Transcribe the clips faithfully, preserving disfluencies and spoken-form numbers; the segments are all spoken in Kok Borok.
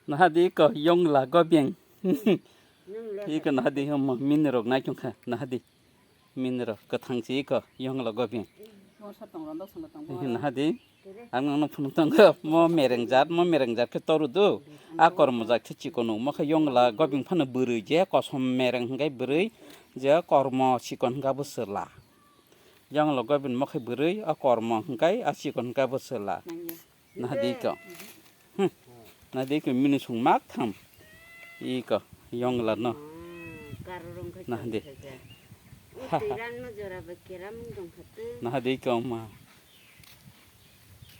Nahadi ko yongla gobeng. Iko nahadi homo minirok naichong kha nahadi. Minirok kwthang si iko yongla gobeng. Nahadi ang nang phunuk tongo mo mereng jat mo mereng jat khe toru do. A kormo jat khe chikon mo khe yongla gobeng phano bwrwi je kosom mereng hwnkhe bwrwi je kormo chikon hwnkhe bo chwla. Yongla gobeng mo khe bwrwi a kormo hwnkhe a chikon hwnkhe bo chwla. Nahadi ko. Hmm. Nahadi ko mini sung mak tham. Iko yongla no. Nahadi. Nahadi ko ma.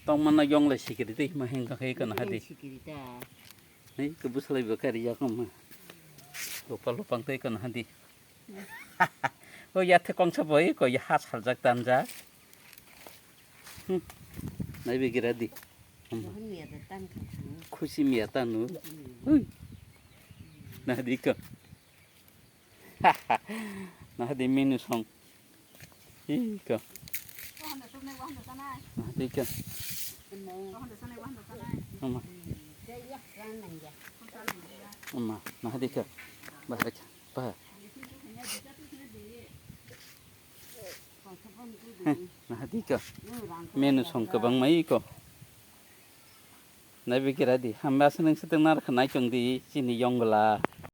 Tong mana yongla sikiri dei ma hengka kai ko nahadi. Hei ko buslai bo kari ya ko ma. Lupa lupang tei ko nahadi. O yathe kongsa bo iko ya ha saljak tanjak. Hmm. Naibe gira di. Khusi miya tanu. Hui. Nahadi ko. Nahadi menu song. Iko. Nahadi ko. Ama. Ama, nahadi ko. Bahar ka. Bahar. Heh, nahadi ko. Menu song kwbangma iko. Naibe kira di. Hamba se nang se teng nar kha nai chong di. Chini yongla.